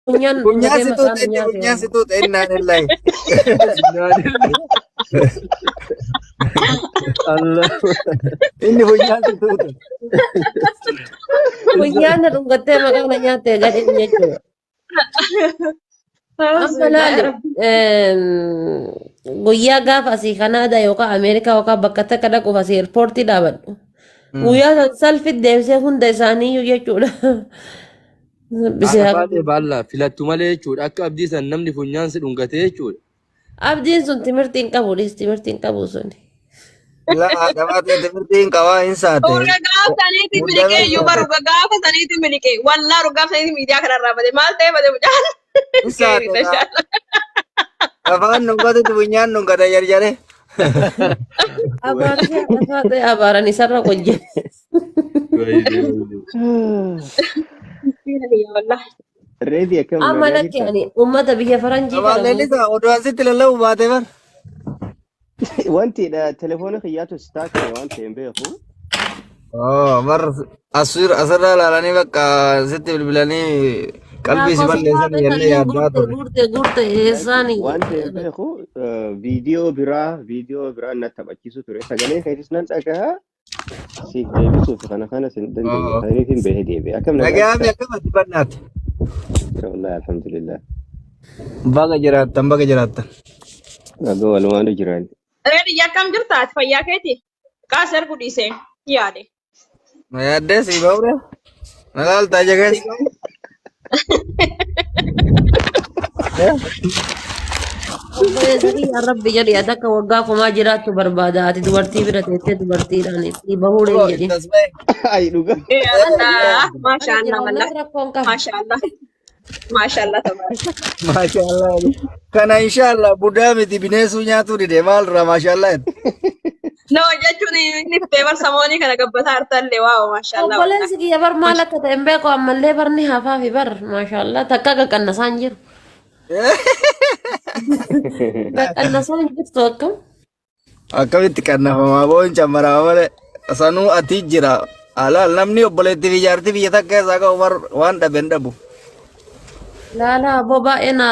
Funyaan Funyaan dhungatee si maqaan tuuta inni nyaate. funyaan si tuuta innaan illaahi. Allah. Inni funyaan si tuuta. Funyaan na dhungattee maqaan na nyaatte gadheen jechuudha. Amma laali guyyaa gaafa asii Kanaadaa yookaan Ameerikaa yookaan bakka takka dhaquuf asii eerpoortii dhaabadhu. Guyyaa san salfitti deebisee hunda isaaniiyyuu jechuudha. Bisee Haadha baatee baallaa filattu malee jechuudha. Akka abdii san namni funyaan si dhungatee jechuudha. Abdiin sun timirtii hin qabu dhiis timirtii hin qabu sun. La haadha baatee timirtiin qabaa hin saate. Urga gaafa saniitti miliqee iyyuu bar urga gaafa saniitti miliqee wallaa urga gaafa saniitti miidiyaa kanarraa bade maal ta'e bade mucaan. Hin saate. Keeri tashaa. Afaan dhungatutti funyaan dhungata jarjare. Abaarsi haadha ta'e abaaran isarra qojje. Miskiina kiyya wallaahi. Reedi akkam Amma nagaa lakki jirta? ani uummata biyya faranjii Afaan kana leellisaa oduu asitti lallabu baate bar. Wanti dha telefoona kiyyaatu si taakee waan ta'e hin beeku. Oh, bar asir asirraa ilaalanii bakka sitti bilbilanii qalbii si Laakkoofsa balleessan haadha jennee kanneen yaaddaa guurte turre. guurte guurte eessaani. Waan ta'e hin beeku viidiyoo biraa na taphachiisu ture. Sagalee keetis nan dhagaha. Siif deebisuuf kana kana sin dandeenye. Oh. Saniif hin behe deebi'e. Akkam nagaa Nagaa jirta? akkam ati bannaati. Wallahi alhamdulillah. Baga jiraattan baga jiraattan. Nagaa walumaanu jiraan. Reedi akkam jirta ati fayyaa keeti? Qaas ergu dhiisee yaade. Na yaaddee si baure. Na laaltaa jagees. Obboleessa kiyya Rabbi jedhi ati akka waggaa kumaa jiraattu barbaada ati dubartii bira teessee dubartiidhaan itti bahuun hin Bro, jedhin. tasbee. Ay dhuga. Eh Allah, Ani maashaallah jira wallahi. wallahi rakkoon qabu. Maashaallah. Maashaallah tabarak. Maashaallah. Kana inshallah budaa miti bineensuu nyaatuu dide maal irraa maashaallah. No jechuun inni fitee bar samoonii kana gabbataa hartallee waaw maashaallah wallahi. Obboleessi kiyya bar maal akka ta'e hin beeku ammallee barni hafaafi bar maashaallah takka qaqqannasaan jiru. Qaqqannasaan jirtu akkam. Akkamitti qannafamaa boon cammaraa malee sanuu ati jira. Alaal namni obboleettii fi jaartii biyya takka keessaa qabu bar waan dhabe hin dhabu. Laala aboo baay'ee na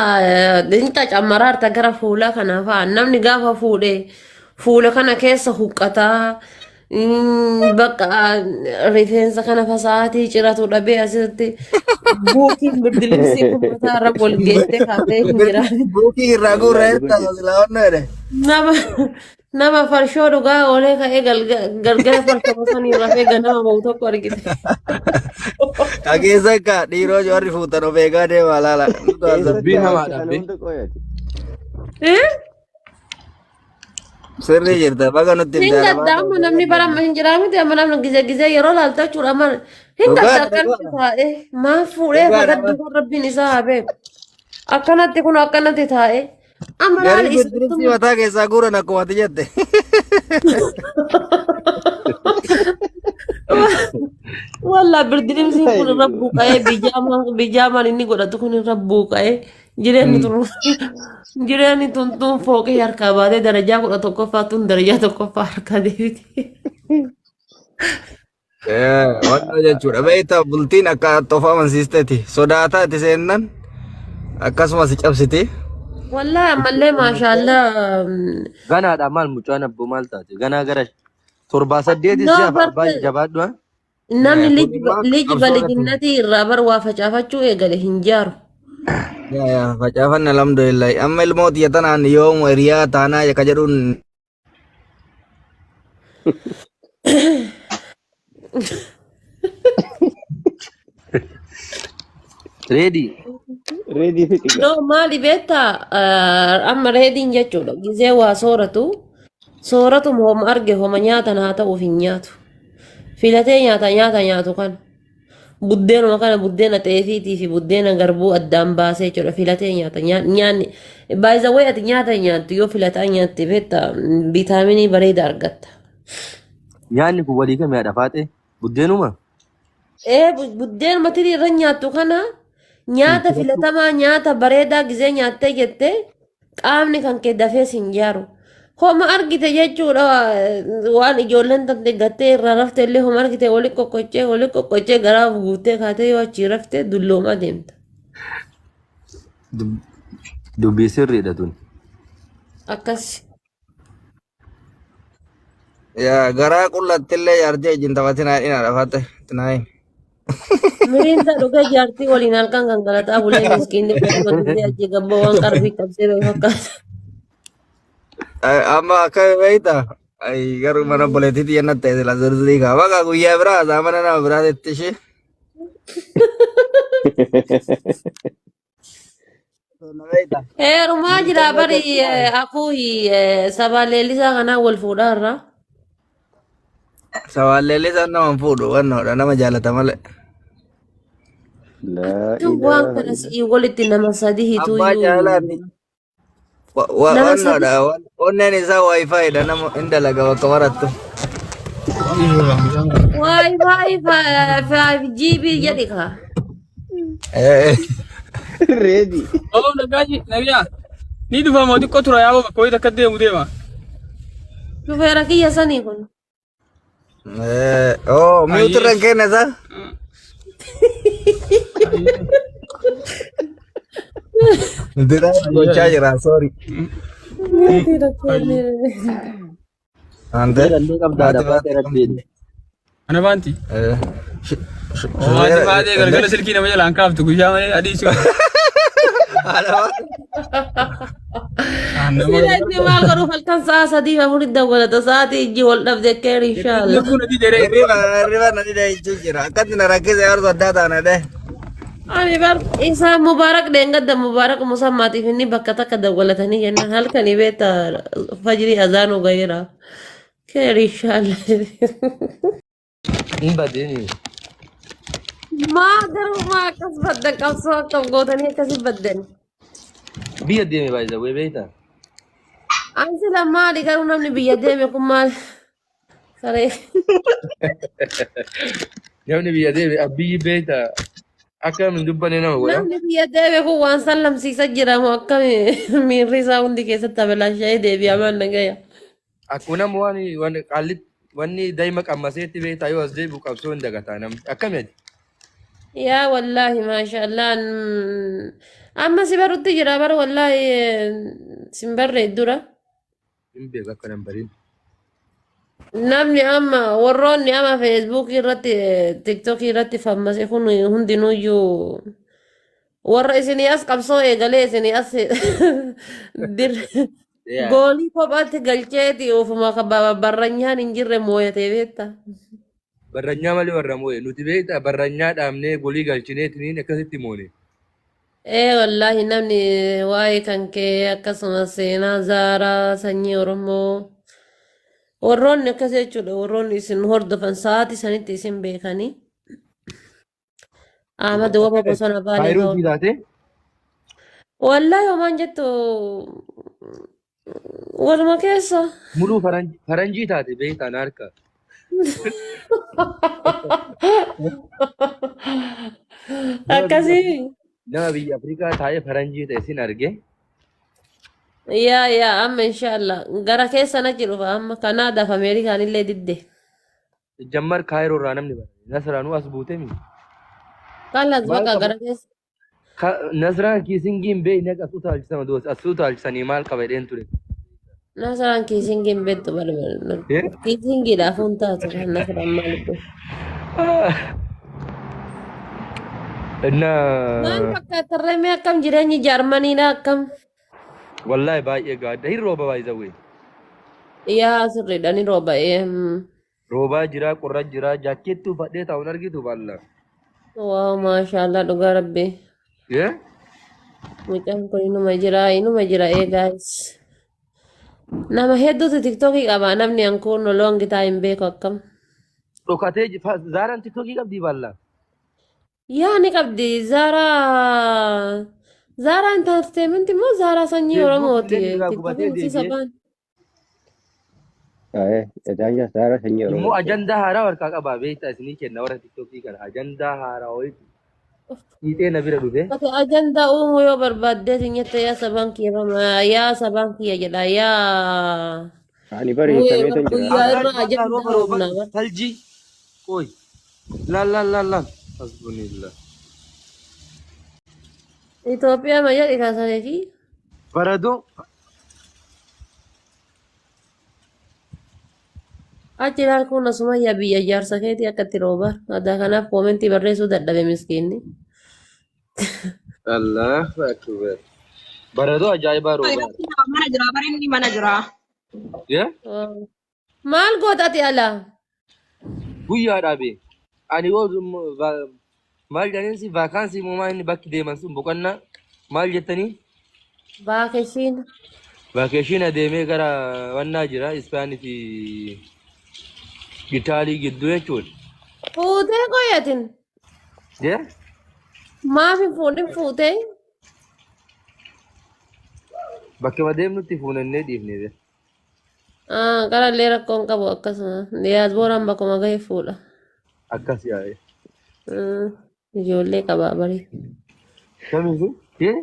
dinqa cammaraarta gara fuulaa kana fa'a namni gaafa fuudhe fuula kana keessa huqqataa bakka rifeensa kana fasaatii ciratu dhabee asirratti buukiin birdilimsii kun mataa irra wal geessee kaatee hin jira. Buukii irraa guurra jirta silaa onnoo jedhe. Nama farshoo dhugaa oolee ka'ee galgala farshoo sanii rafee ganama bahu tokko argite. Dhageessa akka dhiiroo warri fuutan of eegaa deemaa laala. Nutu Eessatti Dubbiin amanti hamaadha kana abdii. hunda qoyati? Eh? Sirrii jirta baga nutti Hin himte gadda amma namni bara amma hin jiraa miti amma namni gizee gizee yeroo laaltu jechuudha amma hin gadda Dhugaadha akkanatti dhugaadha. taa'ee maal fuudhee Dhugaadha. fagaddu kan rabbiin isaa haa beeku akkanatti kun akkanatti taa'ee amma laal Garii birbirsi isattuu mataa keessaa guuran akkuma ati jette. Wallaa birdilimsiin kun irra buuqa'ee bijaamaan inni godhatu kun irra buuqa'ee jireenyi tun jireenyi tun tun fooqii harkaa baatee darajaa 11ffaa tun darajaa tokkoffaa harkaa deebite. Wanta jechuudha. Beektaa bultiin akka tofa amansiisteeti. Sodaataa itti seennan akkasumas si cabsiti. Wallaa ammallee maashaallaa. Ganaadha maal mucaan abboo maal taate? Ganaa gara torbaa saddeetis No si hafa abbaa barta jabaadhu. Ha? Namni Kun immoo liji qabsoo irratti. balijinnatii irraa bar waa facaafachuu eegale hin jaaru. Yaa yaa facaafanne alhamdulillah. Amma ilmoo tiyya tanaan yoomuu hiriyaa taanaa yakka jedhuun Ready. Reedii fi xigaa. No maali beektaa amma reediin jechuudha gizee waa sooratu sooratuma homa arge homa nyaatan haa ta'uuf hin nyaatu. Filatee nyaata nyaata nyaatu kana. Buddeenuma kana buddeena xeefiitii fi buddeena garbuu addaan baasee jechuudha filatee nyaata nyaanni by the way ati nyaata nyaattu yoo filataa nyaatte beektaa vitaaminii bareeda argatta. Nyaanni kun walii kamii haadha faaxee? Buddeenuma? Ee buddeenuma tirii irra nyaattu kana nyaata filatamaa nyaata bareedaa gizee nyaattee jettee qaamni kan kee dafee sin jaaru. Homa argite jechuudha waan ijoolleen tante gattee irraa rafte illee homa argite wali qoqqoccee wali qoqqoccee garaa guuttee kaatee yoo achii rafte dulloomaa deemta. Dubbii sirriidha tun. Akkas. Yaa garaa qullattillee jaartii wajjin taphatinaa dhina dhafatte tinaayin. Miriinda dhugee jaartii waliin halkan gangalataa bulee miskiinni godhuma dhugee achi gabboo waan qarbii qabsee bahe fakkaata. Amma akka beekta garuu mana obboleettiitti jenna ta'e sila zirzirii qaba. Bakka guyyaa biraa haasaa mana nama biraatitti ishee. Heerumaa jira bari akuuhi sabaa leellisaa kanaa wal fuudhaa irraa. Sabaan leellisaan nama hin fuudhu wannoodha nama jaalata malee. Laa Tun waan ilaaha kana illa. si'ii walitti nama sadi Abbaa hituyyuu. jaalaati. Nama sadi. Wannoodha onneen isaa wifi dha nama hin dalaga bakka barattu. Waay waay 5 GB jedhi kaa. Ready. Oh, nagaaji, nagaa. Ni dhufa moo xiqqoo tura yaaboo bakka wayii takka deemu deema. Shufeera kiyya sanii kun. Oh, mute irra hin kenne isaa? Dira gochaa jira, sorry. Mute rakkoo. Ante? Seerallee qabdaadha Haati baatee baatee rabbiin. Ana baanti. Oh, haati baatee galgala silkii nama jalaan kaaftu guyyaa malee adii si. Sila inni maal godhuuf halkan sa'a 3 4 dawwalata sa'aatii ijji wal dhabde keer inshaallah. Kun adii dheeree. Hirriba hirriba na dida jechuu jira. Akkatti na rakkise yeroo addaa taana dhe. Ani bar isaa Mubaarak dheengadda Mubaarak musammaatiif inni bakka takka dawwalatanii jennaan halkanii beekta fajrii azaanuu gaheera. Keer inshaallah. Hin badeeni. Maa garuu maa akkas baddan qabsoo akkam gootanii akkasi baddan. Biyya deeme baay'isa wee beektaa? Ani sila maali garuu namni biyya deeme kun maal? Saree. Namni biyya deeme abbiyyi beektaa? Akka hin dubbanne nama godha. Namni biyya deeme kun waan sallamsiisa jira moo akkami miirri isaa hundi keessatti abalaasha'ee deebi'a maal nagaya. Akkuma nama waan waan qaalli wanni daa'ima qammaseetti beektaa yoo as deebi'u qabsoo hin dagataa namni. Akkami ati? Yaa wallaahi maashaallah amma si barutti jira bara wallaahi sin barree dura. Hin beeku akka nan bariin. Namni amma warroonni amma feesbuukii irratti tiktookii irratti fammase kun hundinuyyuu warra isinii as qabsoo eegalee isinii as dir goolii kophaatti galcheeti ofuma barranyaan hin jirre mooyatee beekta. Barranyaa malee warra moo'e. Nuti beektaa barranyaa dhaabnee golii galchineetiniin akkasitti moone. Ee wallaahi namni waa'ee kan kee akkasumas seenaa zaaraa sanyii Oromoo warroonni akkas jechuudha warroonni isin hordofan sa'aatii sanitti isin beekanii. Ahmad waba bosona baalee Faayiruun ta'u. sii taate? Wallaahi homaan jettu waluma keessa. Muluu faranjii taate beektaa na harka. Akkasii. Nama biyya Afrikaa taa'ee faranjii ta'e sin arge. Yaa yaa amma inshaallah gara keessa na jiru amma Kanaadaaf Ameerikaan illee didde. Jammar Kaayiroo irraa namni bara. Nasraanuu as buute mi? Kalas Maal bakka qaba? gara keessa. Nasraan kiisingiin beekne as utaalchisama doos as utaalchisanii maal qaba jedheen ture. Nasraan kiisingiin beektu balbal. Eh? Kiisingiidhaaf hun taatu kan Nasraan maal godhu. Inna Maal fakkaata remee akkam jireenyi Jaarmaniidha akkam. Wallahi baay'ee gaadda hin rooba baay'isawee. Yaa sirriidha ni rooba'ee. Roobaa jira qorra jira jaakkeetti uffadhee taa'uun argitu baalla. Waaw maashaallah dhugaa rabbi. Eh? Mucaan kun inuma jira inuma jira ee guys. Nama hedduutu tiktookii qaba namni ankuun long time beeku akkam. Dhokatee Zaaraan tiktookii qabdii baalla. Yaa ni qabdi Zaaraa Zaaraa entertainment immoo Zaaraa sanyii Feesbuuk Oromooti. illee irraa gubatee Tiktokiin isiisa deebi'ee. baan. Daangaa Zaaraa sanyii Immoo Oromooti. ajandaa haaraa harkaa qabaa beektaa isinii kenna warra tiktookii kana ajandaa haaraa wayitu fiixee na bira dhufe. Ati ajandaa uumuu yoo barbaadde jette yaa sabaan kiyya yaa sabaan kiyya jedha yaa Ani bari hiikameetan jira. guyyaa irra Arraa ajandaa rooba rooba uumna bar. taljii qoy laal laal laal laal hasbunillah. Itoophiyaa ma jedhi kaasaniifi. Baradoo. Achi ilaal kun asumayyaa biyya jaarsa keetii akka itti rooba. Adaa kanaaf koomentii barreessuu dadhabe miskiinni. Allahu akbar. Baradoo ajaa'ibaa roobaa. Mana jira barinni mana jira. Yee? Maal goota ati alaa? Guyyaadhaa bee. Ani yoo maal jedhaniin si vaakaansii moo maal inni bakki deeman sun boqonnaa maal jettanii? Vaakeshiin. Vaakeeshiina deemee gara wannaa jira Ispaanii fi Itaalii gidduu jechuudha. Fuutee qoyatin. Jee? Maaf hin fuudhin fuutee? Bakkuma deemnutti fuunannee dhiifne bee. Qarallee rakkoon qabu akkasuma. Diyaasbooraan bakkuma gahe fuudha. Akkas yaa'e. Ijoollee qabaa barii. Kamiifu? Jee?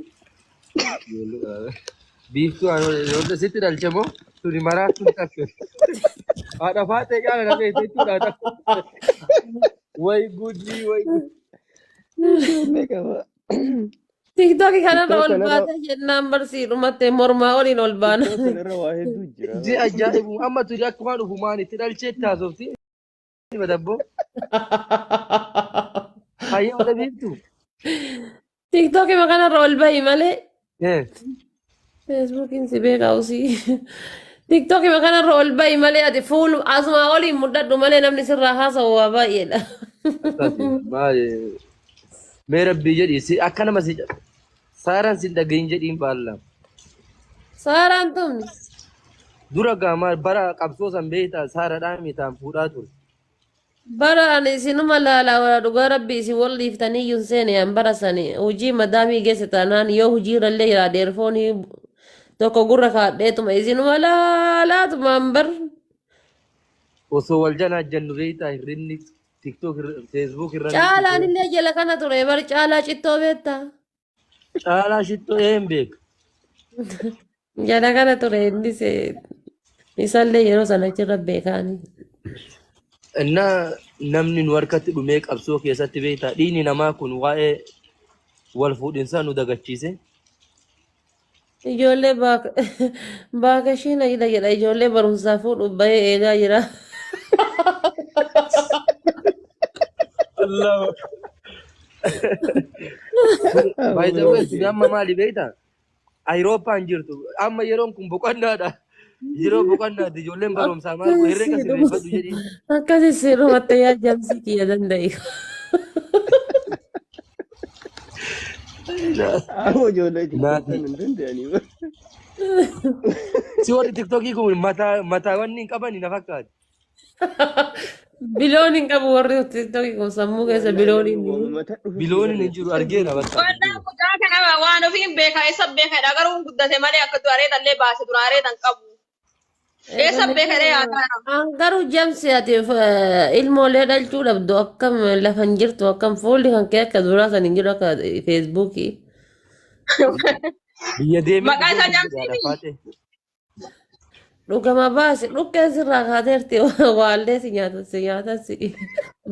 Ijoollee qabaa. Biiftuu ijoollee sitti dhalche moo? Tuni maraattuun takka. Haadha faatee caala na beekte jechuudha. Way gudii way gudii. Ijoollee qaba. Tiktookii kanarra TikTok ol kanarra baatee jennaan barsiidhumatte mormaa oliin ol baana. TikTok kanarra waa hedduu jira. Ji ajaa'ibu amma tuni akkumaan dhufumaan itti dhalcheetti haasofti. Madabboo. Hayyee wala biiftuu. Tiktookii kanarra ol bahi malee. Feesbuukiin si beekaa usii. Tiktookii kanarra ol bahi malee ati fuulu asumaa oliin mul'adhu malee namni sirraa haasa'u waa baay'eedha. Akkasi maali mee rabbii jedhii si akka nama si saaraan sin dhagahin jedhiin baalla. Saaraan tumni. Dura gaa maal bara qabsoo san beektaa saaraadhaan mitaan fuudhaa ture. Bara ani isinuma laala wala dhugaa rabbi isin wal dhiiftanii iyyuu hin seene an bara sani hojii madaamii geesse taanaan yoo hojii irrallee jiraadhe eerfoonii tokko gurra kaadheetuma isinuma laalaatumaan bar. Osoo wal janaa jennu beektaa hirribni TikTok Facebook irra Caalaan illee jala kana ture bar caalaa cittoo beektaa. Caalaa shittoo een beeka. Jala kana ture innis isallee yeroo sana achirra beekaani. Innaa namni nu harkatti dhumee qabsoo keessatti beektaa dhiigni namaa kun waa'ee wal fuudhinsaa nu dagachiise. Ijoollee baakashiina jedha jedha ijoollee barumsaa fuudhuuf bahee eegaa jira. Allah. By the way, tuni amma maali beektaa? Ayirooppaan jirtu. Amma yeroon kun boqonnaadha. Yeroo boqonnaati ijoolleen barumsaa maal herrega sirreeffadhu jedhiin. Akkasi sirrumatti yaa jamsii kiyya danda'i. Amma ijoollee TikTok Naati. kan hin danda'anii. Si warri TikTokii kun mataa mataa wanni hin qabani na fakkaata. Biloon hin qabu warri TikTokii kun sammuu keessa Wallahi biloon namni hin jiru. waanuma mata dhufe si Bilooniin hin barreessa. jiru argeera bakka. Wallah mucaa kana waan ofii hin beeka eessa beekadha garuu hin guddate malee akka du'areetallee baase duraareetan qabu. Eessa beekadha yaadaa. An garuu jamsi ati ilmoolee dhalchuu dhabdu akkam lafa hin jirtu akkam fuulli kan kee akka duraa san hin jiru akka feesbuukii. Biyya deemee Maqaa dhufee isaa hin Jamsii jedha miti? faatee. Dhugama baasi dhukkeen sirraa kaateerti waallee si nyaata si nyaata si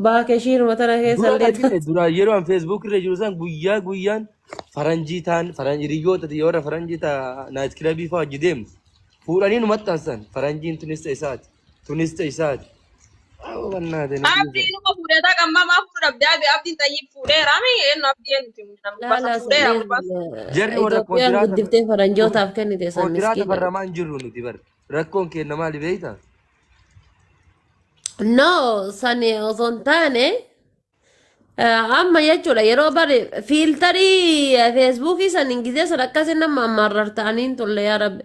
baake ishiinuma tana keessa Dura illee argite dura yeroo an Facebook irra jiru san guyyaa guyyaan faranjii taan faranjii hiriyoota warra faranjii taa naayit kilabii fa'aa hojii deemnu fuudhanii nu maxxansan faranjiin tunis ta'e isaati tunis ta'e isaati. Abdiin nama fuudhee ta'a kan mamaa fuudhu dhabdee abi abdiin xayyii fuudheera mi eenyu abdii eenyuti nama Laalaa fuudheera gurbaa. Jarri warra Itoophiyaan kontiraata guddiftee faranjootaaf kennite san kontiraata miskiina. barramaa hin jirru nuti bar rakkoon keenya maali beektaa? No, sani osoo hin taane amma jechuudha yeroo bari fiiltarii feesbuukii san gizee san akkasii nama ammaarrar ta'anii hin turre yaa rabbi.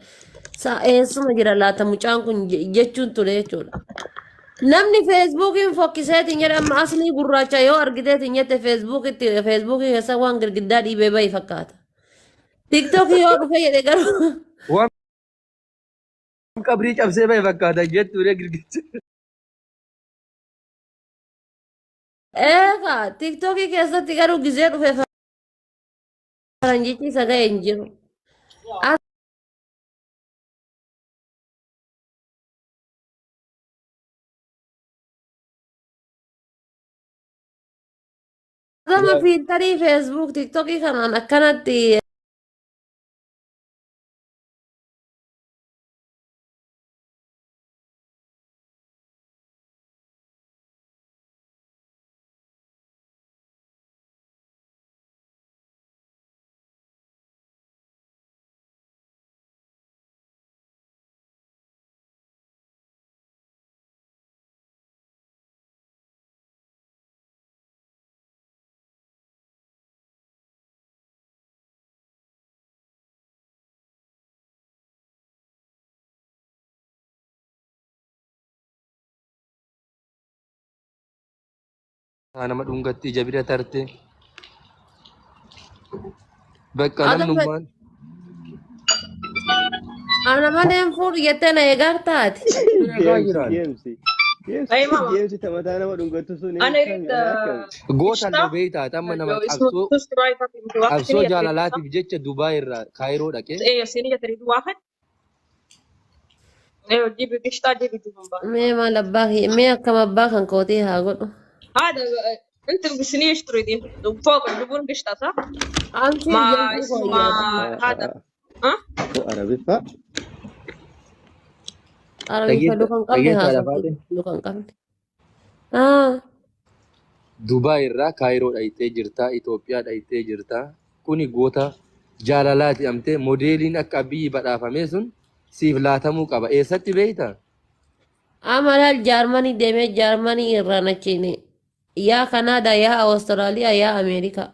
Sa eessuma jira laata mucaan kun jechuun ture jechuudha. Namni feesbuukiin fokkiseetiin jedhe amma aslii gurraacha yoo argiteetiin jette feesbuukitti feesbuukii keessa waan girgiddaa dhiibee bahi fakkaata. Tiktookii yoo dhufe jedhe garuu Waan qabrii cabsee bahe fakkaata jettu girgicha. Eegaa tiktookii keessatti garuu gizee dhufe faranjichi isa ga'e hin jiru. Gama fiiltarii Facebook TikTokii kanaan akkanatti Nama dhungatti ija bira tarte. Bakka Adam namnummaan ana malee hin fuudhu jettee na eegartaati. eegaa Deemsi jiraan. deemsi. Deemsi Ay mama. deemsi tamataa nama dhungatu sun أنا akkami أريد akkami. Goota قشطة illee beektaa amma nama لو اسمه qabsoo تشتري واحد qabsoo صينية تريد صح؟ jaalalaatiif jecha Dubaay irraa Kaayiroo dhaqee ايه صينية تريد واحد ايوه جيبي قشطة جيبي جبن بقى Mee maal abbaa kiyya mee akkam abbaa kan kootii haa godhu. هذا انت بالصينية ايش تريدين؟ فوق الجبن قشطة صح؟ Amshii مع jalbii اسمه koo مع yaada. هذا ها؟ Ko Arabiffaa. Arabiiffa luka hin qabne dhageettaa haasofti lafaate luka hin qabne. Ah, Dubaay irraa Kaayiroo dhaqxee jirtaa Itoophiyaa dhaqxee jirtaa kuni goota jaalalaati amtee modeeliin akka biyyi badhaafame sun siif laatamuu qaba eessatti beektaa? amma laal Jaarmanii deemee Jaarmanii irraan achiin yaa Kanaadaa yaa Awustiraaliyaa yaa Ameerikaa.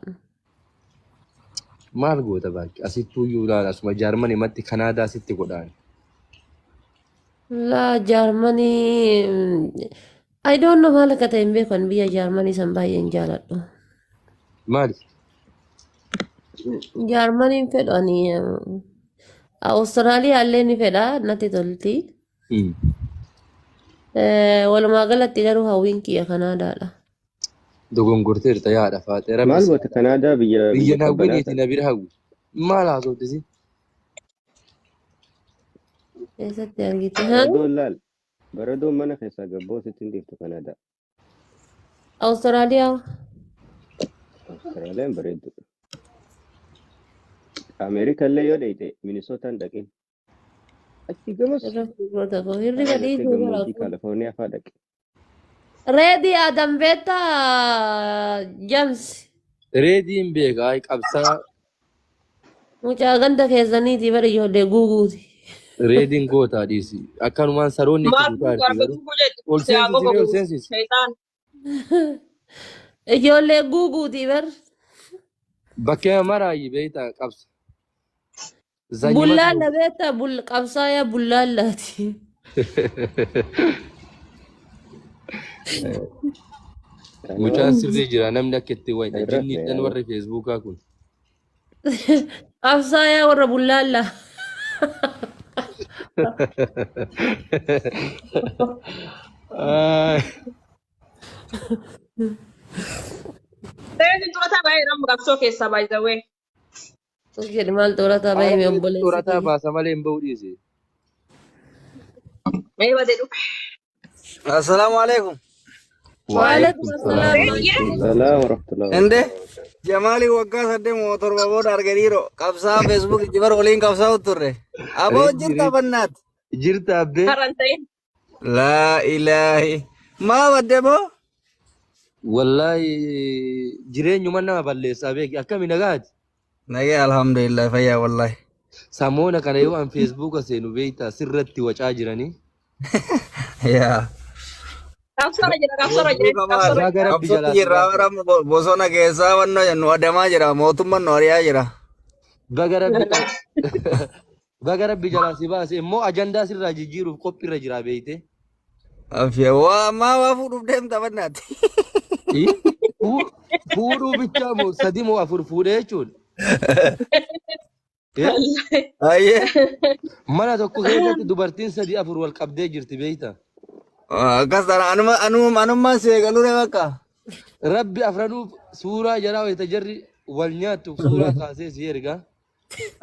Maal goota baakki asittuu iyyuu ilaala asuma Jaarmanii matti Kanaadaa sitti godhaan. Laa Jaarmanii I don't know maal akka ta'e hin beeku ani biyya Jaarmanii san baay'ee hin jaaladhu. Maali? Jaarmaniin fedhu ani Awustiraaliyaa illee ni fedha natti tolti. Walumaa galatti garuu hawwiin kiyya Kanaadaadha. Dogongorteerta yaada faatee rabbi Maal si goota Kanaadaa biyya biyya biyya na qabbanaa hawwiniiti sana. na bira hawwi. Maal haasofte si? Eessatti argite? Haa? Baradoon laal. Baradoon mana keessaa gabboo sitti hin dhiiftu Kanaadaa. Awustiraaliyaa. Awustiraaliyaan bareedduudha. Ameerika illee yoo dheeyte Minisootaan dhaqin. Achi gamas Irra fuulota koo hirriba karaa gartee dhiisuu bara gammoojjii kun. Kaalifoorniyaa fa'aa dhaqe. Reedii Adam beektaa Jams Reediin beekaa qabsaa mucaa ganda keessaniiti bara ijoollee guuguuti. reediin gootaa dhiisi. Akkanumaan saroonni itti ما guutaa كنت jirti garuu. عارفة Ol تقول يا seensisi بابا mee ol seensisi. شيطان Ijoollee guuguuti bar. Bakkee maraayyi beektaa qabsa. Zanyimatu Bullaalla beektaa qabsaayaa bullaallaati. Mucaan sirrii jira namni akka itti wayidha. Irra Jinniidhaan warri feesbuukaa kun. Qabsaayaa warra bullaallaa. Reediin xurataa baay'ee nama qabsoo keessaa by the way. Jedhi maal xurataa bahee Haala obboleessi xurataa kiyya. baasa malee hin bahu dhiise. Mee badee dhufe. Assalaamu alaikum. Waalaikum assalaam. Reedii Salaam warahmatullahi Inde Jamaali waggaa 8 moo 7 booda arganiiro qabsaa Facebook jibar waliin qabsaa turre. Aboo Reedii jirta bannaat. Jirta abbee. har'an ta'in. Laa ilaahi. Maa badde moo? Wallaahi jireenyuma nama balleessaa beeki akkami nagaati. Nagee alhamdulillah fayyaa wallahi. Samoona kana yoo an feesbuuka seenu beektaa sirratti wacaa jiranii. Yaa. Qabsoorra jira qabsoorra jira Feesbuuka maal? qabsoorra Baga rabbi Qabsootti jalaa si jirra baase. bara bosona keessaa wanno nu adamaa jira mootummaan nu ari'aa jira. Baga rabbi baga rabbi jalaa si baase immoo ajandaa sirraa jijjiiruuf qophiirra jira beeyte. Afiya waa maa waa fuudhuuf deemta bannaati. Fuudhuu bichaa moo sadi moo afur fuudhee jechuudha. Eh? Ayyee. Mana tokko keessatti dubartiin sadi afur wal qabdee jirti beeyta. Akkas taana anuma anuma anummaan si eegaluu dha bakka. Rabbi afranuuf suuraa jaraa wayita jarri wal nyaattu suuraa kaasee si erga.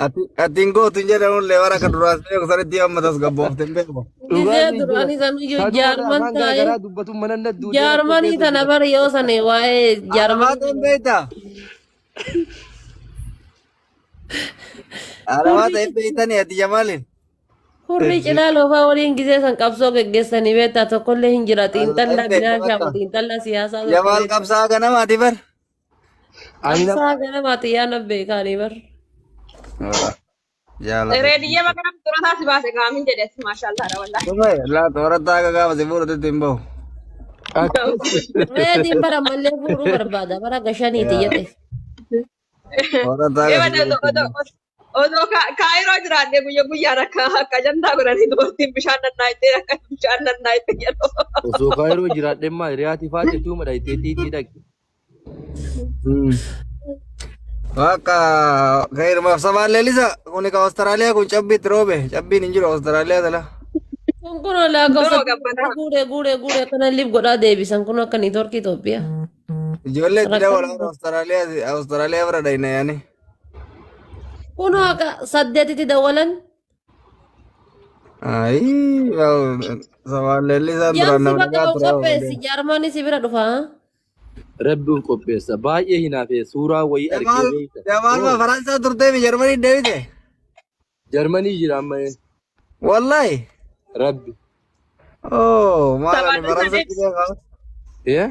Ati ati hin gootu hin jedhamullee bara akka duraas beeku sanitti amma tasgabboofte hin beeku. Gizee Dhugaan ni jira. duraanii sanuyyuu Kaduma jaarman afaan taa'ee garaagaraa dubbatu mana nadduudee rakkoo jaarmanii keessa tana jira. bara yoo sane waa'ee Alamaa jaarmanii ta'e hin beektaa? Alamaa hurrii ta'e hin beektanii ati Jamaaliin? hurrii cilaa loofaa waliin gizee san qabsoo geggeessanii beektaa tokkollee hin jira Hin xiinxallaa beektu binaa bakka. shaamu xiinxallaa siyaasaa tokko Jamaal beektaa. qabsaa ganamaati bar. Ani nama Qabsaa ganamaa xiyyaana beekaanii bar. Jaalala. Reediyyee bakka xurataa si baase gaamin jedhe maashaallah wallahi. Dhufe laata horataa akka gaafa si fuudhutti hin bahu. akkas. Reediin bara ammallee fuudhuu barbaada bara gashaniiti jedhe. Horataa akka si fuudhutti hin bahu. Osoo kaayiroo jiraadhe guyya guyyaan akka akka ajandaa godhanii dubartiin bishaan nannaayitee akka bishaan nannaayitee jedhu. Osoo kaayiroo jiraadhe maal riyaatii faate tuuma dhayitee xiixii dhaqxe. Bakka hirmaaf sabaan leellisa kuni ka Awustiraaliyaa kun cabbiitti roobe cabbiin hin jiru Awustiraaliyaa tala. Kun kun lakkoofsa Duroo gabbataa. guuree guuree guuree akkana liif godhaa deebisan kun akka niitoorkii Itoophiyaa. Ijoollee itti Rakkoo dabalaa Awustiraaliyaa Awustiraaliyaa bira dhayna yaani. kun akka saddeetitti dawalan. Ayii sabaan leellisaan duraan Jaamsi nama bakka nagaa of ture. qopheessi jaarmaanii si bira dhufa. Rabbi of qopheessa. Baay'ee hinaafee suuraa wayii argee Jamaal beekta. Jamaal ma Faransaa turtee fi Jarmanii deebite? Jarmanii jira amma Wallahi. Rabbi. Oh maal ani Sabaan Faransaa saddeet. gisee kaa'u. Eh?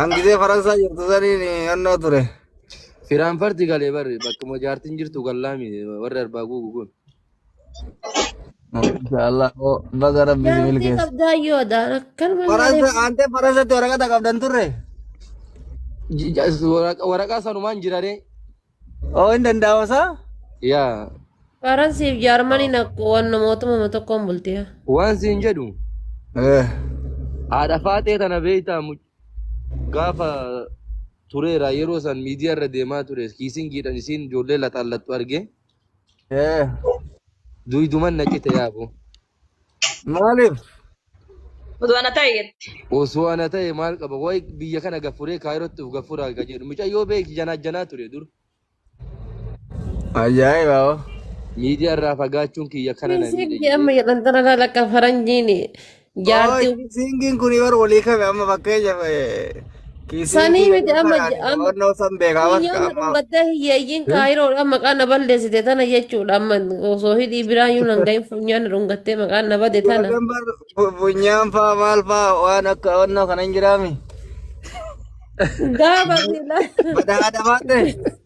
An gisee Faransaa jirtu saniin onnoo ture. Firaanfarti galee barre bakkuma jaartiin jirtu gallaami warri arbaa guugu kun. Inshallah oh baga rabbi si Jaartii milkeesse. qabdaa yoo adaan akkanuma malee. Faransa ante Faransatti waraqata qabdan turre? Waraqaa sanumaan jiraree. Oh hin danda'ama saa? Yaa Faransiif jaarmaniin akka waan mootummaa tokkoon bultiya. waan siin jedhu Eh. haadha faaxee tana beektaa gaafa tureera yeroo san miidiyaa irra deemaa ture kiisingiidhaan isiin ijoollee laxaallattu arge Eh. duuduman naqite yaabu. Maaliif? Osoo ana ta'e jetti. Osoo ana ta'e maal qaba wayi biyya kana gaffuree kaayirootti of gaffuraa ka jedhu mucayyoo beeki janaa janaa ture dur Ajaa'iba hoo. miidiyaa irraa fagaachuun kiyya kana na miidhe Siingi amma jedhan tana laala akka faranjiin jaartii Oh, kiisingiin kun bar walii kame amma fakkeenyaaf sanii kiisingii miti amma amma onnoo san beekaa bakka funyaan amma dhungattee hiyyeeyyiin kaayiroodha maqaan na balleessite tana jechuudha amma osoo hidhii biraa iyyuu nan gahin funyaan dhungattee maqaan na bade tana. ijoolleen bar funyaan faa maal faa waan akka onnoo kana hin jiraami. Gaafa sila Badhaadha baate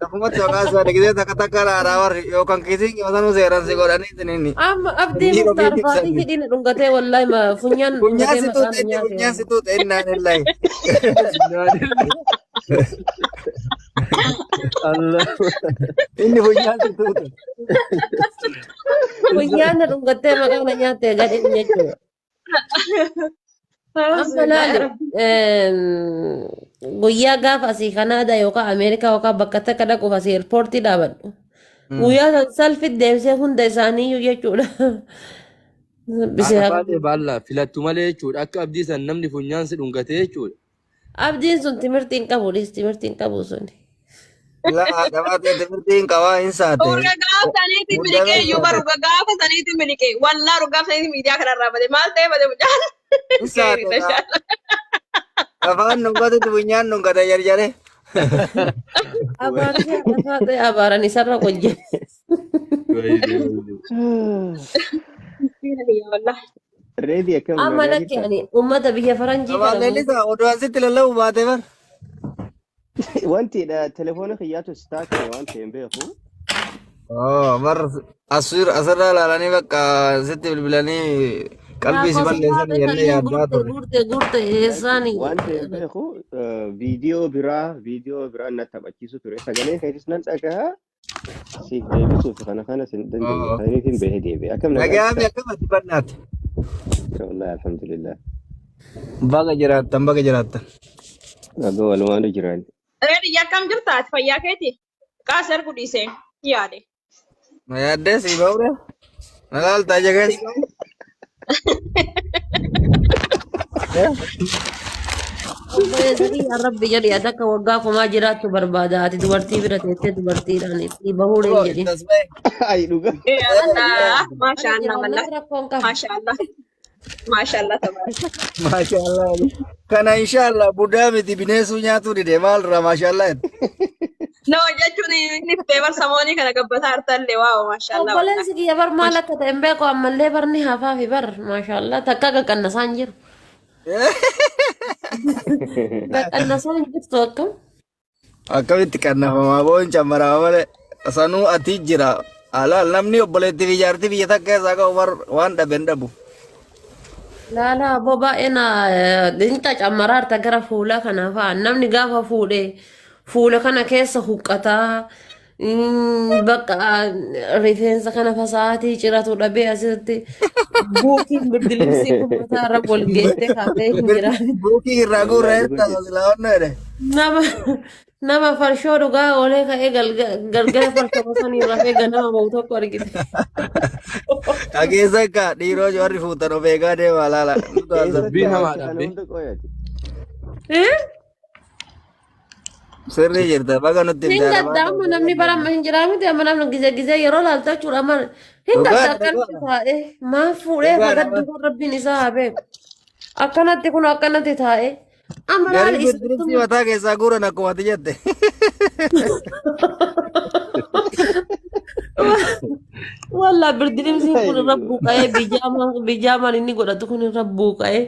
lafumatti maqaa isaa gisee takka takka laaraa warri yookaan kiisingii masanuu seeraan si godhanii isiniin amma abdii miira muktaar ofiitti faatii ibsanni. hidhii na dhungatee wallaahi funyaan Funyaan dhungatee si maqaan tuuxe na inni nyaate. funyaan si tuuxe innaan illaahi. Allah. Inni funyaan si tuuxe. Funyaan na dhungattee maqaan na nyaatte gadheen jechuudha. Amma laali guyyaa gaafa asii Kanaadaa yookaan Ameerikaa yookaan bakka takka dhaquuf asii eerpoortii dhaabadhu. Guyyaa san salfit deebisee hunda isaaniiyyuu jechuudha. Bisee Haadha faaxee baallaa filattu malee jechuudha akka abdii san namni funyaan si dhungatee jechuudha. Abdiin sun timirtii hin qabu dhiis timirtii hin qabu sun. La haadha baatee timirtii hin qabaa hin saate. Urga gaafa saniitti miliqee iyyuu bar urga gaafa saniitti miliqee wallaa urga gaafa saniitti miidiyaa kanarraa bade maal ta'e bade mucaan. Hin saate kaa. Afaan dhungatutti funyaan dhungata jarjare. Abaarsi haadha faaxee abaaran isarra hojje. Reedi akkam Amma nagaa lakki jirta? ani uummata biyya faranjii Sabaan kana leellisaa oduu asitti lallabu baate bar. Wanti dha telefoona kiyyaatu istaak ta'e waan ta'e hin beeku. Oh, bar asir asirraa ilaalanii bakka sitti bilbilanii qalbii si Lakkoofsa balleessan faaxee jennee kanneen yaaddaa guurte turre. guurte guurte eessaani. Waan ta'e hin beeku viidiyoo biraa na taphachiisu ture. Sagalee keetis nan dhagaha siif deebisuuf kana kana sin dandeenye. Oh. Saniif hin behe deebi'e. Akkam nagaa Nagaa fi jirta? akkam ati bannaati. Wallahi alhamdulillah. Baga jiraattan baga jiraattan. Nagaa walumaanu jiraan. Reediyyaa akkam jirta ati fayyaa keeti? Qaas ergu dhiisee yaade. Na yaaddee sii ba'uure. Na laaltaa ija keessa. Obboleessa kiyya Rabbi jedhi ati akka waggaa kumaa jiraattu barbaada ati dubartii bira teessee dubartiidhaan itti bahuun hin jedhin. Ay dhuga. Eh Allah, Ana maashaallah jiraannaan wallah. rakkoon qaba. Maashaallah. Maashaallah tabarak. Maashaallah. Kana inshaallah budaa miti bineensuu nyaatuu dide maalirraa maashaallah. No jechuun inni iftee bar samoonii kana gabbataa hartallee waaw maashaallah wallah. Obboleessi kiyya bar maal akka ta'e hin beeku ammallee barni hafaafi bar maashaallah takka qaqqannasaan jiru. Qaqqannasaan jirtu akkam. Akkamitti qannafamaa boon cammaraa malee sanuu ati jira. Alaal namni obboleettii fi jaartii biyya takka keessaa qabu bar waan dhabe hin dhabu. Laala aboo baay'ee na dinqa cammaraarta gara fuulaa kana fa'a namni gaafa fuudhe fuula kana keessa huqqataa bakka rifeensa kana fasaatii ciratu dhabee asirratti buukiin birdilibsii kun mataa irra wal geessee kaatee hin jira. Buukii irraa guurra hirta silaawwannu jedhe. Nama nama farshoo dhugaa oolee ka'ee galgala farshoo sanii rafee ganama bahu tokko argite. Dhageessa akka dhiiroo warri fuutan of eegaa deemaa laala. Eessatti Dubbiin hawaasa hamaadha kana abbe. hunda qoyati. Eh? Sirrii jirta baga nutti Hin himte gadda amma namni bara amma hin jiraa miti amma namni gizee gizee yeroo laalta jechuudha amma hin gadda Dhugaadha akkanatti dhugaadha. taa'ee maal fuudhee Dhugaadha. fagaddu kan rabbiin isaa haa beeku. Akkanatti kun akkanatti taa'ee amma laala Garii isa birbirsi mataa keessaa guuran akkuma ati jette. Wallaa birdilimsiin kun irra buuqa'ee bijaamaan bijaamaan inni godhatu kun irra buuqa'ee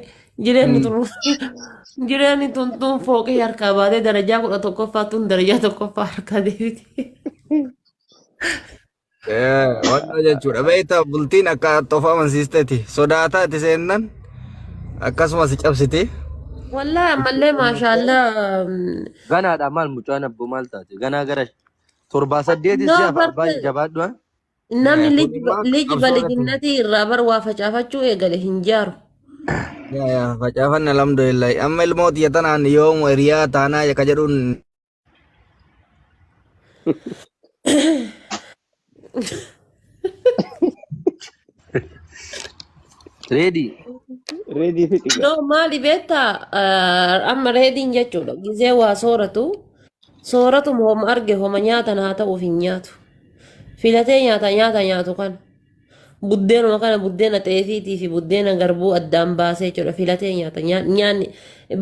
jireenyi tun jireenyi tun tun fooqii harkaa baatee darajaa 11ffaa tun darajaa tokkoffaa harkaa deebite. Wanta jechuudha. Beektaa bultiin akka of amansiisteeti. Sodaataa itti seennan akkasumas si cabsiti. Wallaa ammallee maashaallah. Ganaadha maal mucaan abboo maal taate? Ganaa gara torbaa saddeetis No si hafa abbaa barte jabaadhu. Ha? namni Kun liji immoo liji qabsoo irratti. balijinnatii irraa bar waa facaafachuu eegale hin jaaru. Yaa yaa facaafanne alhamdulillah. Amma ilmoo tiyya tanaan yoomu hiriyaa taanaa ka jedhuun Ready. Reedii fi xiga. No maali beektaa amma reediin jechuudha gizee waa sooratu sooratuma homa arge homa nyaatan haa ta'uuf hin nyaatu. Filatee nyaata nyaata nyaatu kana buddeenuma kana buddeena xeefiitii fi buddeena garbuu addaan baasee jechuudha filatee nyaata nyaanni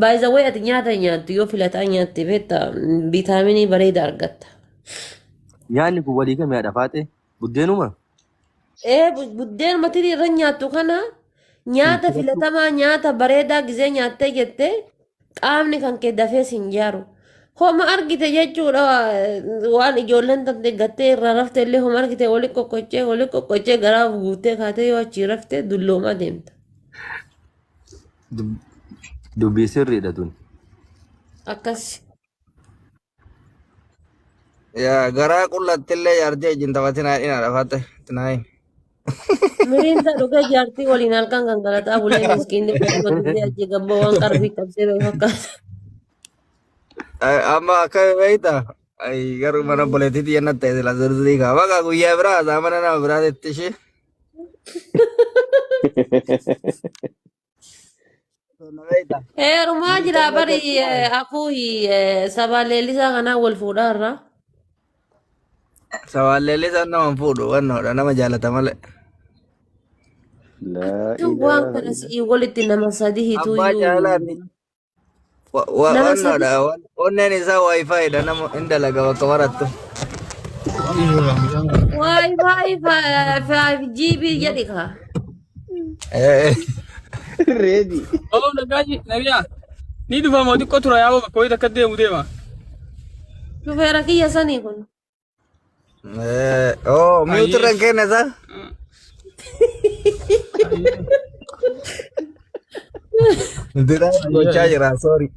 baay'izawwee ati nyaata nyaattu yoo filataa nyaatte beektaa viitaaminii bareeda argatta. Nyaanni kun walii kamii haadha faaxee? Buddeenuma? Ee buddeenuma tirii irra nyaattu kana nyaata filatamaa nyaata bareedaa gizee nyaattee jettee qaamni kan kee dafee sin jaaru. Homa argite jechuudha waan ijoolleen tante gattee irraa rafte illee homa argite wali qoqqoccee wali qoqqoccee garaaf guuttee kaatee yoo achii rafte dulloomaa deemta. Dubbii sirriidha tun. Akkas. Yaa garaa qullatti illee jaartii wajjin taphatinaa dhina dhafatte tinaayi. Miriinda dhugee jaartii waliin halkan gangalataa bulee miskiinni ganama gisee achi gabboo waan qarbii cabsee bahe fakkaata. Amma akka beekta garuu mana obboleettiitti yenna ta'e sila zirzirii kaa baqa guyyaa biraa isaa mana nama biraatitti ishee. Heerumaa jira bari akuuhi sabaa leellisaa kanaa wal fuudhaa irraa. Sabaan leellisaan nama hin fuudhu wannoodha nama jaalata malee. Laa Waan ilaaha kana illa. si'ii walitti nama sadi Abbaa hituuyyuu. jaalaati. Nama sadi Wannoodha onneen isaa wifi-dha nama hin dalaga bakka barattu. Wi-Fi 5 GB jedhi kaa. Reedi. Oh, nagaaji, nagaa. Ni dhufa moo xiqqoo tura yaa'u bakka wayii takka deemu deema. Shufeera kiyya sanii kun. Oh, mute irra hin kenne isaa? Dira gochaa jira, sorry.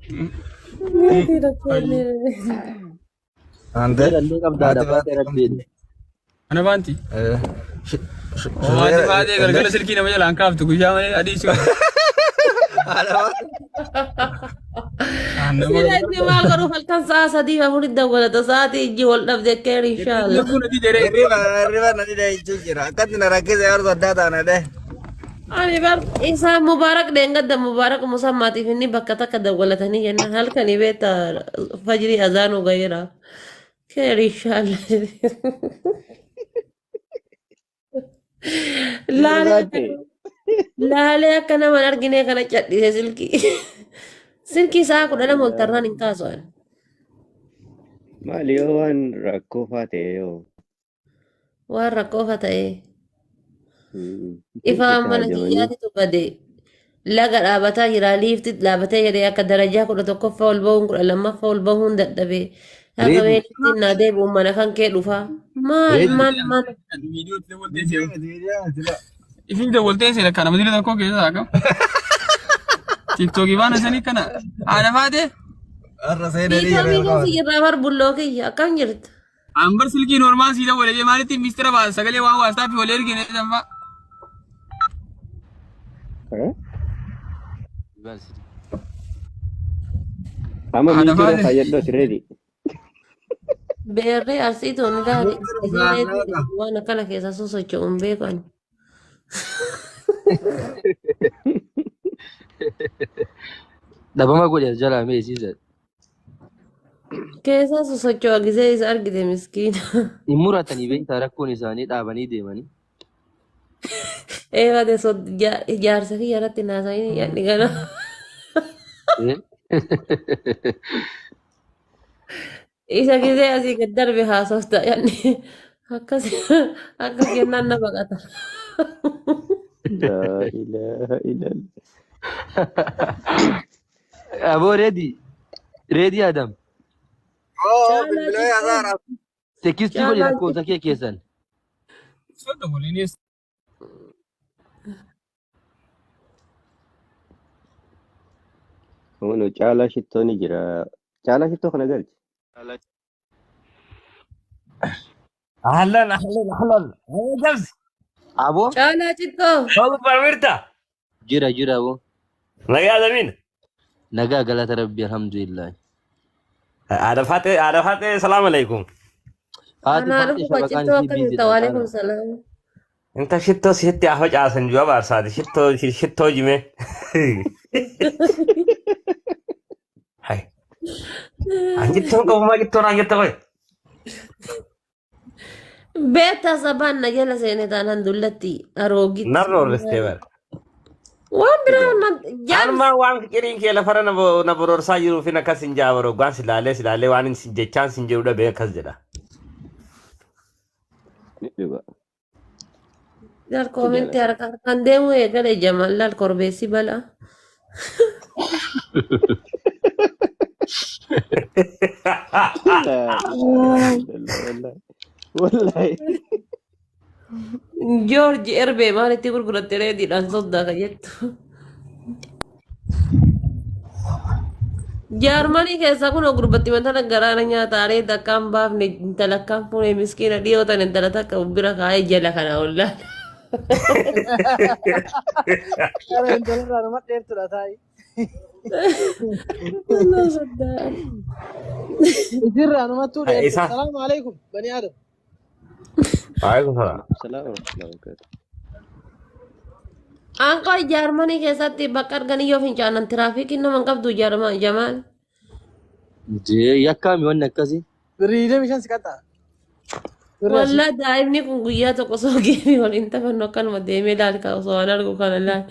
Ante? Seerallee qabdaa Haati dafaa seeratti. Ana baanti. Haati baatee galgala silkii nama jalaan kaaftu guyyaa malee adii si. Sila inni maal godhuuf halkan sa'a 3 fi 4 dawwalata sa'aatii ijji wal dhabde keer inshaallah. Lubbuu nati jedhee. Hirriba hirriba na dida jechuu jira. Akkatti na rakkise yeroo addaa taana dhe. Ani bar isaa Mubaarak dheengadda Mubaarak Musammaatiif inni bakka takka dawwalatanii jennaan halkanii beekta fajrii azaanuu gaheera. Keer inshaallah. Laalee akka laalee akka nama hin argine kana cadhise silkii. Silkii sa'a 12 ol tarraan hin kaasu ani. Maali yoo waan rakkoo faa ta'e yoo. Waan rakkoo fa ta'e. Itti Ifaan mana haajamanii. kiyyaatitu bade. Laga dhaabataa jira liifti dhaabatee jedhee akka darajaa 11ffaa ol bahuun 12ffaa ol bahuun dadhabe. Haga Reedi. mee liiftiin naa deebi'u mana kan kee dhufa. Maal Reedi. maal maal. Viidiyoo itti dabaltee seenu. Ifin dabaltee seena kana madina tokko keessa akkam. Tiiktookii baana sanii kana haadha faatee. Har'a seenanii Viitoo yeroo viitoo qaban. si jirraa bar bulloo kiyya akkam jirta? Ambar silkii normaal sii dawwale jee maalitti mistira baasa sagalee waan waastaafi wal ergine sanfaa. Eh? Amma Haadha miitii irra faatee. kaayyadhu ati ready. Beerree arsii tuun ilaali. Waan akkana keessa sosocho'u hin beeku ani. Dhabama godhe as jalaa mee isiisa. Keessa sosocho'a gisee isa argite miskiina. Hin muratanii beektaa rakkoon isaanii dhaabanii deemanii. Eebade jaarsa kiyya irratti naasa'in yaadni gana. Eh? Isa gisee asii gad darbe haasofta yaadni akkas akkas jennaan na baqata. Laa ilaaha illallah. Aboo reedi. Reedi Adam. Oo Caalaa bilbilee cittoo hasaara. Tekistii godhi caalaa lakkoofsa kee keessan. Sodda waliinis. Kun caalaa shittoo ni jira. Caalaa shittoo kana galchi. Ahlan, ahlan, ahlan. Hey, Jabs. Aboo Caalaa cittoo. Hoo barmirta. jira jira aboo. Nagaa Adamin. Nagaa galata rabbi alhamdulillah. Haadha Faatee, haadha Faatee, salaam alaikum. Haati Anaa faatee dhufu shabaqaan cittoo isii akkam biiziidha jirta? Waalaikum caalaa. salaam. Inta shittoo sitti haa facaasan jiru abaarsaati. Shittoo shittoo jimee. Hai. An jittoon qabu maa jittoon an jette qoy. Beektaa sabaan na jala seene taanaan dullatti aroogitti. Narra horristee bara. Waan biraa na jaams Anumaan waan fiqiriin kee lafarra na na bororsaa jiruu fi akkas hin jaabaru. Gaan silaalee silaalee waan hin jechaan sin jiru dhabee akkas jedha. Ni dhuga. Laal Si koomentii jaalata. harka harkaan deemuu eegale jamal laal korbeessi balaa. Laa ilaaha illallah wallahi. Wallahi. Joorji erbee maalitti gurguratte reediidhaan soddaa ka jettu. Jaarmanii keessaa kun gurbatti matana garaana nyaata areeda akkaan baafne intala akkaan fuune miskiina dhiyoo tan intala takka bira kaa'ee jala kana ollaan. Ara intalarraa nama dheertuudha taa'i. Allah soddaan. Isirraa namattuu dheertu. Isa. Salaamu alaikum bani Adam. Waalaikum salaam. Salaam wa rahmatullahi wa barakatuh. Aanqoo jaarmanii keessatti bakka arganii yoo fincaanan tiraafikiin nama hin qabdu jaarmaa jamaal. Jee yakkaami wanni akkasii. Birrii 25 si qaxxaa. Birrii asii. Wallaa daa'imni kun guyyaa tokko osoo geemii waliin taphannu akkanuma deemee laal ka osoo waan argu kana laal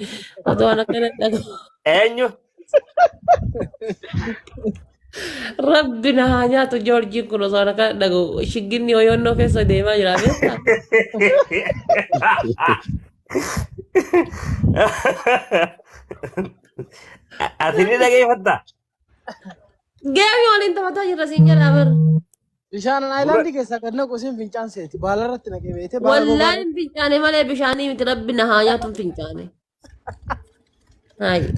otoo waan akkana dhagahu. Eenyu? Rabbi na haa nyaatu Joorjiin kun osoo waan akkana dhagahu shigginni hoyonnoo keessa deemaa jira beektaa? Ati ni dhageeffatta? Geemii waliin taphataa jirra siin jedhaa bar. Bishaan aayilaandii keessaa gad naqu isin fincaan seeti. Baala irratti naqee beekte baala gogaa. Wallaahi hin fincaane malee bishaanii miti rabbi na haa nyaatu hin fincaane. Hayi.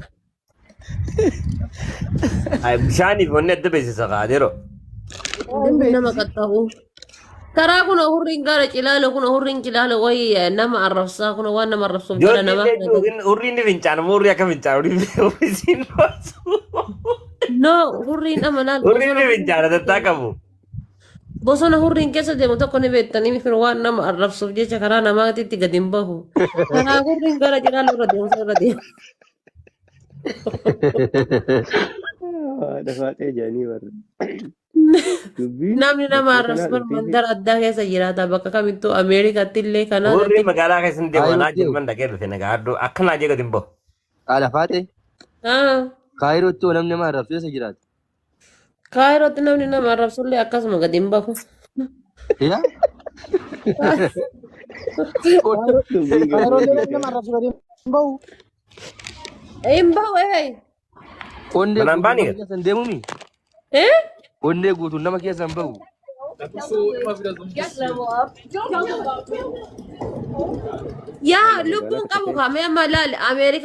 Ay, Bishaaniif wanni adda beeksisa qaadiroo. Hin Nama beektisi. qaxxabu. Karaa kun hurriin gara cilaalo kun hurriin cilaalo wayi nama arrabsaa kun waan nama arrabsuuf jala Joorji namaa illee kana hurrii inni fincaanu moo hurrii akka fincaanu hurrii siin baasu. No hurriin ama laal Hurrii bosona inni fincaana tattaa qabu. Bosona hurriin keessa deemu tokko ni beektanii fi waan nama arrabsuuf jecha karaa namaatitti gadi hin bahu. Karaa hurriin gara jiraan irra deemu irra deemu. Haadha faaxee jedhanii warri. Dubbiin Namni nama bakkee arrabsu kanaa bar dhufteefi mandara addaa keessa jiraata bakka kamittuu Ameerikaatti illee Hurriin Kanaadaatti. magaalaa keessa hin deemu. Anaa Kaayirootti jirman dhaqee dhufe nagaa addoo akkanaa jee gadi hin bahu. haadha faaxee Ah, kaayirootti hoo namni nama arrabsu eessa jiraata? Kaayirootti namni nama arrabsullee akkasuma gadi hin bahu. Yaa? Dubbiin Kaayiroolee galmee namni nama arrabsu gadi hin bahu. Hin bahu ee. Onnee Manaan guutuun nama baanii keessa hin deemumi? Eh? Onnee guutuun nama keessa hin bahu. Yaa Magaalaa lubbuun takka qabu keessa. kaamee amma ilaali Ameerikaa.